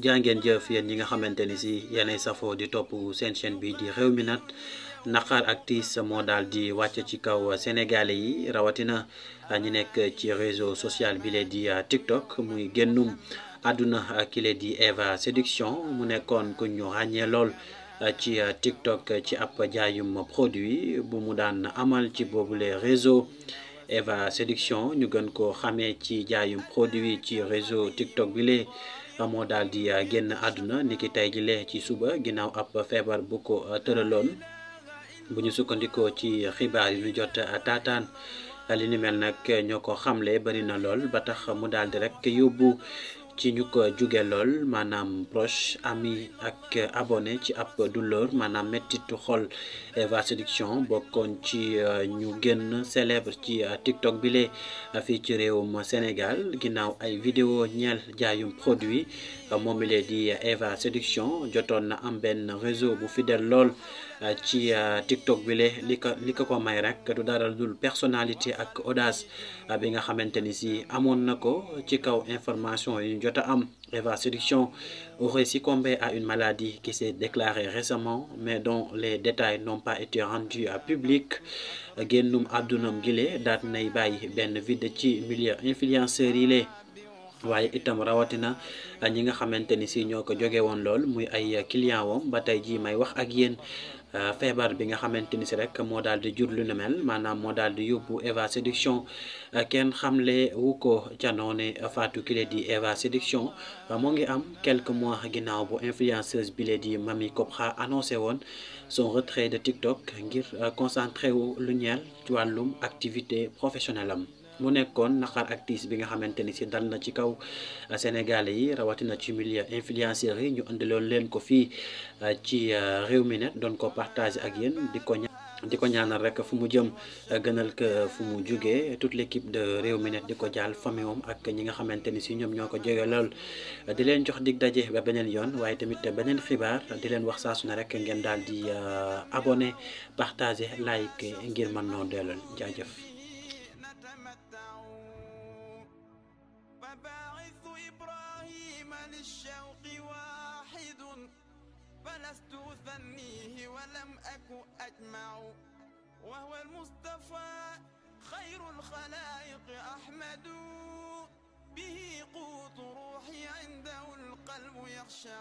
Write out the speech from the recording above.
jaa ngeen jëf yéen ñi nga xamante ni si yéenay safoo di topp seen chaîne bi di Rewmi Net naqar ak tiis moo daal di wàcc ci kaw sénégalais yi rawatina ñi nekk ci réseau social bi lee di TikTok muy génnum àdduna kile di Eva Séduction mu nekkoon ku ñu ràññee lool ci TikTok ci ab jaayum produit bu mu daan amal ci boobule réseau Eva Séduction ñu gën ko xamee ci jaayum produit ci réseau TikTok bi lee moo daal di génn àdduna niki tey ji lee ci suba ginnaaw ab feebar bu ko tëraloon bu ñu sukkandikoo ci xibaar yi ñu jot taataan li ni mel nag ñoo ko xamle bari na lool ba tax mu daal di rek yóbbu ci ñu ko jóge lool maanaam proche ami ak abonné ci ab douleur maanaam mettitu xol Eva Séduction bokkoon ci ñu génn célèbre ci TikTok bi lee fii ci réewum Sénégal ginnaaw ay vidéo ñeel jaayum produit moom lee di Eva Séduction jotoon na am benn réseau bu fidèle lool ci TikTok bi lee li ko may rek du dara dul personnalité ak audace bi nga xamante ni si amoon na ko ci kaw information yi jot a am Eva Séduction aurait succombé à une maladie qui s'est déclarée récemment mais dont les détails n'ont pas été rendus publics génnum àddunam gile daat nay bàyyi benn vide ci milieu influenceurs yi lee waaye itam rawatina ñi nga xamante ni si ñoo ko jóge woon lool muy ay client wam ba tey jii may wax ak yéen feebar bi nga xamante ni si rek moo daal di jur lu ne mel maanaam moo daal di yóbbu Eva Séduction kenn xamle wu ko ca noone faatu kile di Eva Séduction moo ngi am quelques mois ginnaaw bu influenceuse bile di Mamy Cobra annoncé woon son retrait de TikTok ngir concentré wu lu ñeel ci wàllum activité professionnelle am mu nekkoon naqar ak tiis bi nga xamante ni si dal na ci kaw Sénégalais yi rawatina ci milieu influenceurs yi ñu andiloon leen ko fii ci Rewmi Net doon ko partager ak yéen di ko ñaanal rek fu mu jëm gënal ko fu mu jugee toute l'équipe de Rewmi Net di ko jaal famille am ak ñi nga xamante ni si ñoom ñoo ko jóge lool di leen jox dig daje ba beneen yoon waaye tamit beneen xibaar di leen wax saa su ne rek ngeen daal di abonné partager like ngir mën noo dellool jaajëf. فباعث إبراهيم للشوق واحد فلست أثنيه ولم أك أجمع وهو المصطفى خير الخلائق أحمد به قوت روحي عنده القلب يخشع